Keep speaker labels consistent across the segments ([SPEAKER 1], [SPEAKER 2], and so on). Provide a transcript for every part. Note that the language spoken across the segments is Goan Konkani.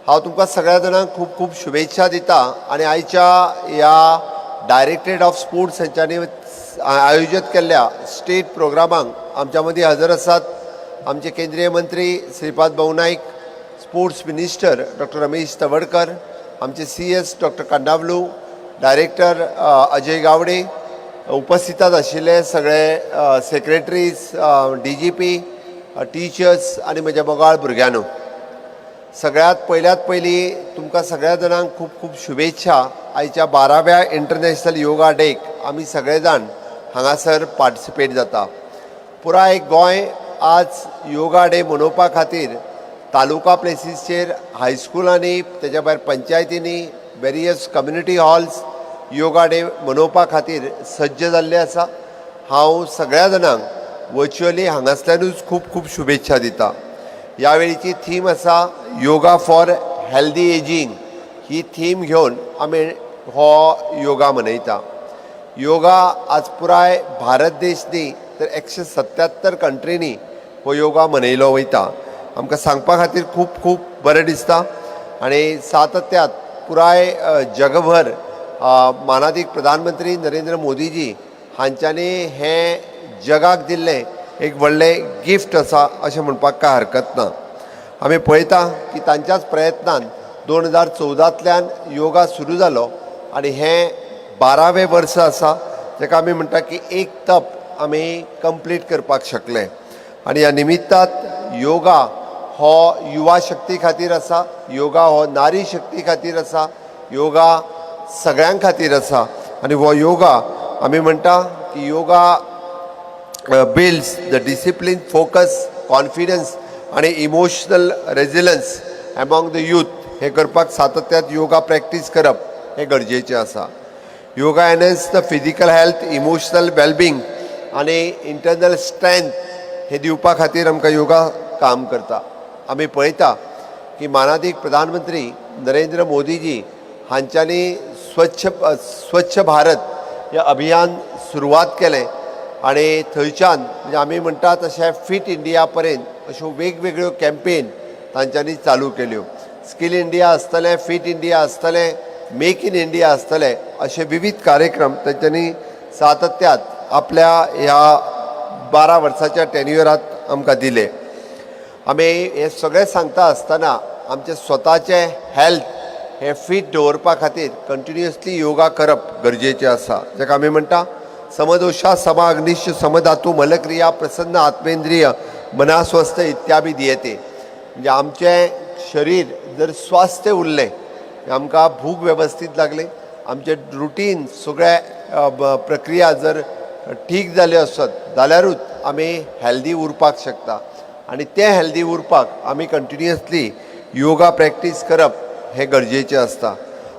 [SPEAKER 1] हांव तुमकां सगळ्या जाणांक खूब खूब शुभेच्छा दिता आनी आयच्या ह्या डायरेक्टरेट ऑफ स्पोर्ट्स हेंच्यांनी आयोजीत केल्ल्या स्टेट प्रोग्रामांक आमच्या मदीं हजर आसात आमचे केंद्रीय मंत्री श्रीपाद भाऊ Naik, sports minister doctor Ramesh Tawadkar, आमचे CS doctor Kandavlu, director Ajay Gawade, उपस्थितात आशिल्ले सगळे सेक्रेटरीज, डीजीपी, टिचर्स आनी म्हज्या मोगाळ भुरग्यांनो, सगळ्यात पयल्यात पयलीं तुमकां सगळ्या जाणांक खूब खूब शुभेच्छा. आयच्या 12व्या इंटरनॅशनल योगा डेक आमी सगळे जाण हांगासर पार्टिसिपेट जाता. पुराय गोंय आज योगा डे मनोवपा खातीर तालुका प्लेसीसचेर, हायस्कुलांनी, तेज्या भायर पंचायतींनी, various community halls yoga day मनोवपा खातीर सज्ज जाल्ले आसा. हांव सगळ्या जाणांक वर्च्युअली हांगासल्यानूच खूब खूब शुभेच्छा दिता. ह्या वेळीची थीम आसा yoga for healthy ageing. He theme घेवन आमी हो योगा मनयता. योगा आज पुराय भारत देश न्ही तर 177 कंट्रींनी हो योगा मनयलो वयता. आमकां सांगपा खातीर खूब खूब बरें दिसता आनी सातत्यात पुराय जगभर मानादीक प्रधानमंत्री नरेंद्र मोदीजी हांच्यांनी हें जगाक दिल्लें एक व्हडलें गिफ्ट आसा अशें म्हणपाक कांय हरकत ना. आमी पळयता की तांच्याच प्रयत्नान 2014तल्यान योगा सुरू जालो आनी हें 12वें वर्स आसा, जाका आमी म्हणटा की एक तप आमी कंप्लीट करपाक शकले. आनी ह्या निमित्तात योगा हो युवा शक्ती खातीर आसा, योगा हो नारी शक्ती खातीर आसा, योगा सगळ्यां खातीर आसा. आनी हो योगा आमी म्हणटा की yoga builds the discipline, focus, confidence आणि emotional resilience among the youth. हे करपाक सातत्यात योगा प्रॅक्टीस करप हें गरजेचें आसा. Yoga enhance the physical health, emotional wellbeing आनी इंटरनल स्ट्रेंथ हे दिवपा खातीर आमकां योगा काम करता. आमी पळयता की मानादीक प्रधानमंत्री नरेंद्र मोदीजी हांच्यांनी स्वच्छ स्वच्छ भारत हें अभियान सुरवात केलें आनी थंयच्यान म्हणजे आमी म्हणटा तशें फिट इंडिया पर्यंत अश्यो वेगवेगळ्यो कॅम्पेन तांच्यांनी चालू केल्यो. स्कील इंडिया आसतलें, फिट इंडिया आसतलें, मेक इन इंडिया आसतलें, अशे विविध कार्यक्रम तांच्यांनी सातत्यात आपल्या ह्या 12 वर्साच्या टेन्युअरात आमकां दिले. आमी हे सगळें सांगता आसतना आमचें स्वताचें हेल्थ हें फीट दवरपा खातीर कंटिन्युअसली योगा करप गरजेचें आसा, जाका आमी म्हणटा समदोषा समाग्निश्च समधातू मलक्रिया प्रसन्न आत्मेंद्रिय मनास्वस्थ इत्याभिधीयते. म्हणजे आमचें शरीर जर स्वस्थ उरलें, आमकां भूक वेवस्थीत लागली, आमचें रुटीन सगळे प्रक्रिया जर ठीक जाल्यो आसत जाल्यारूच आमी हेल्दी उरपाक शकता. आनी तें हेल्दी उरपाक आमी कंटिन्युअसली योगा प्रॅक्टीस करप हें गरजेचें आसता.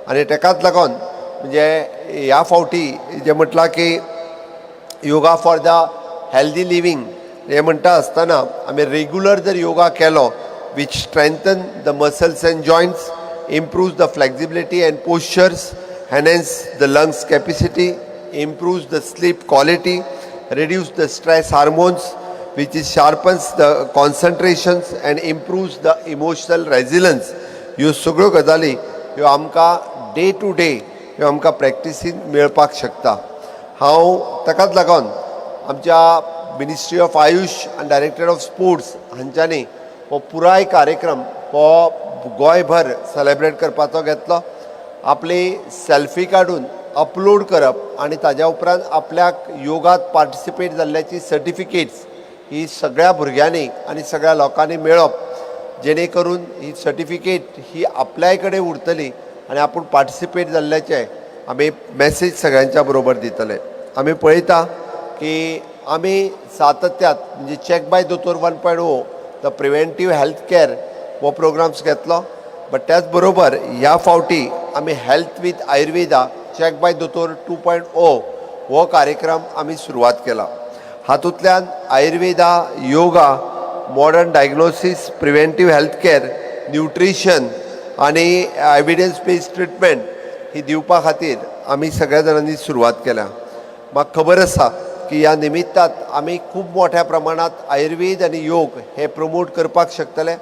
[SPEAKER 1] आनी तेकाच लागून म्हणजे ह्या फावटी जें म्हटलां की yoga for the healthy living हें म्हणटा आसतना आमी रेगुलर जर योगा केलो, which strengthen the muscles and joints, improves the flexibility and postures, enhance the lungs capacity, improves the sleep quality, reduce the stress hormones, which is sharpens the concentrations and improves the emotional resilience. ह्यो सगळ्यो गजाली ह्यो आमकां डे टू डे ह्यो आमकां प्रॅक्टिसीन मेळपाक शकता. हांव ताकाच लागून आमच्या मिनिस्ट्री ऑफ आयुश आनी डायरेक्टर ऑफ स्पोर्ट्स हांच्यांनी हो पुराय कार्यक्रम हो गोंयभर सेलेब्रेट करपाचो घेतलो. आपली सेल्फी काडून अपलोड करप आनी ताज्या उपरांत आपल्याक योगात पार्टिसिपेट जाल्ल्याची सर्टिफिकेट्स ही सगळ्या भुरग्यांनी आनी सगळ्या लोकांनी मेळप, जेणे करून ही सर्टिफिकेट ही आपल्याय कडेन उरतली आनी आपूण पार्टिसिपेट जाल्ल्याचें आमी मॅसेज सगळ्यांच्या बरोबर दितले. आमी पळयता की आमी सातत्यात म्हणजे Check by Dotor 1.0, the preventive health care हो प्रोग्राम्स घेतलो, बट त्याच बरोबर ह्या फावटी आमी health with Ayurveda Check by Dotor 2.0 हो कार्यक्रम आमी सुरवात केला. हातूंतल्यान Ayurveda, yoga, modern diagnosis, preventive health care, nutrition आनी एविडन्स बेस्ड ट्रिटमेंट ही दिवपा खातीर आमी सगळ्या जाणांनी सुरवात केल्या. म्हाका खबर आसा की ह्या निमित्तात आमी खूब मोठ्या प्रमाणात आयुर्वेद आनी योग हे प्रमोट करपाक शकतले.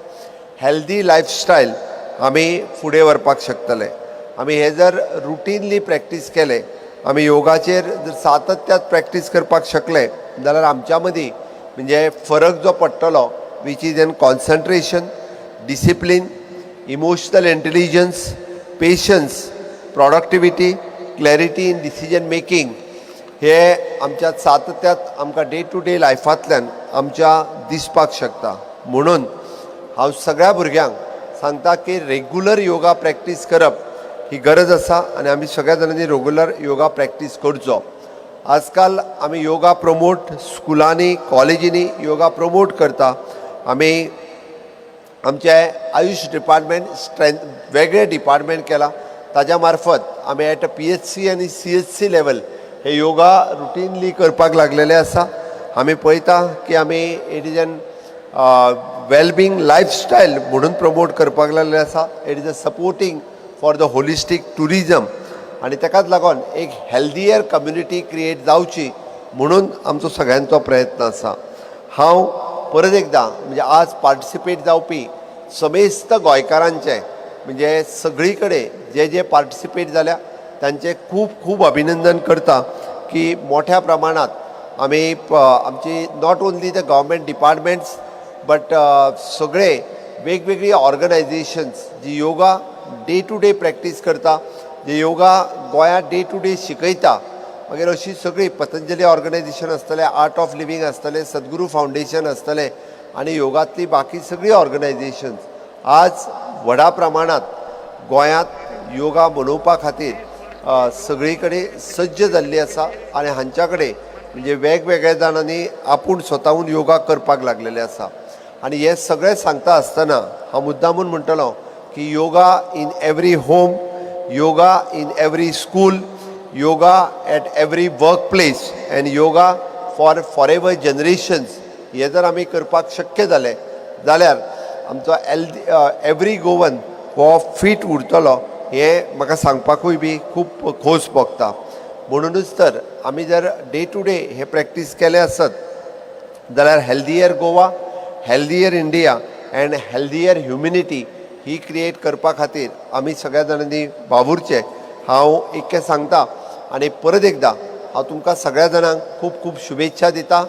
[SPEAKER 1] हेल्दी लायफस्टायल आमी फुडें व्हरपाक शकतले. आमी हे जर रुटीनली प्रॅक्टीस केले, आमी योगाचेर जर सातत्यात प्रॅक्टीस करपाक शकले जाल्यार आमच्या मदीं म्हणजे फरक जो पडटलो, which is in concentration, discipline, emotional intelligence, patience, productivity, clarity in decision making, हे आमच्या सातत्यात आमकां डे टू डे लायफांतल्यान आमच्या दिसपाक शकता. म्हणून हांव सगळ्या भुरग्यांक सांगता की रेगुलर योगा प्रॅक्टीस करप ही गरज आसा आनी आमी सगळ्या जाणांनी रेगुलर योगा प्रॅक्टीस करचो. आजकाल आमी योगा प्रमोट स्कुलांनी, कॉलेजींनी योगा प्रमोट करता. आमी आमचे आयुश डिपार्टमेंट स्ट्रेंथ वेगळे डिपार्टमेंट केला, ताज्या मार्फत आमी एट पीएचसी आनी सीएचसी लेवल हे योगा रुटीनली करपाक लागलेले आसा. आमी पळयता की आमी it is an wellbeing lifestyle म्हणून प्रमोट करपाक लागलेले आसा. It is a supporting for the holistic tourism आनी ताकाच लागून एक हेल्दियर कम्युनिटी क्रिएट जावची म्हणून आमचो सगळ्यांचो प्रयत्न आसा. हांव परत एकदां म्हणजे आज पार्टिसिपेट जावपी समेस्त गोंयकारांचे, म्हणजे सगळी कडेन जे जे पार्टिसिपेट जाल्या तांचे खूब खूब अभिनंदन करता की मोठ्या प्रमाणात आमी आमची not only the government departments but सगळे वेगवेगळी ऑर्गनायझेशन्स जी yoga day to day practice करता, जे योगा गोंयांत डे टू डे शिकयता, मागीर अशी सगळी पतंजली ऑर्गनायझेशन आसतलें, आर्ट ऑफ लिवींग आसतलें, सद्गुरू फावंडेशन आसतलें आनी योगांतली बाकी सगळीं ऑर्गनायझेशन्स आज व्हडा प्रमाणात गोंयांत योगा मनोवपा खातीर सगळी कडेन सज्ज जाल्ली आसा आनी हांच्या कडेन म्हणजे वेगवेगळ्या जाणांनी आपूण स्वताहून योगा करपाक लागलेले आसा. आनी हे सगळें सांगता आसतना हांव मुद्दामून म्हणटलो की yoga in every home, yoga in every school, yoga at every work place and yoga for forever generations, हे जर आमी करपाक शक्य जालें जाल्यार आमचो हेल्दी एवरी गोवन हो फीट उरतलो, हें म्हाका सांगपाकूय बी खूब खोस भोगता. म्हणुनूच तर आमी जर डे टू डे हे प्रॅक्टीस केले आसत जाल्यार healthier Goa, healthier India and healthier humanity he create करपा खातीर आमी सगळ्या जाणांनी वावुरचें, हांव इतकें सांगता. आनी परत एकदां हांव तुमकां सगळ्या जाणांक खूब खूब शुभेच्छा दिता.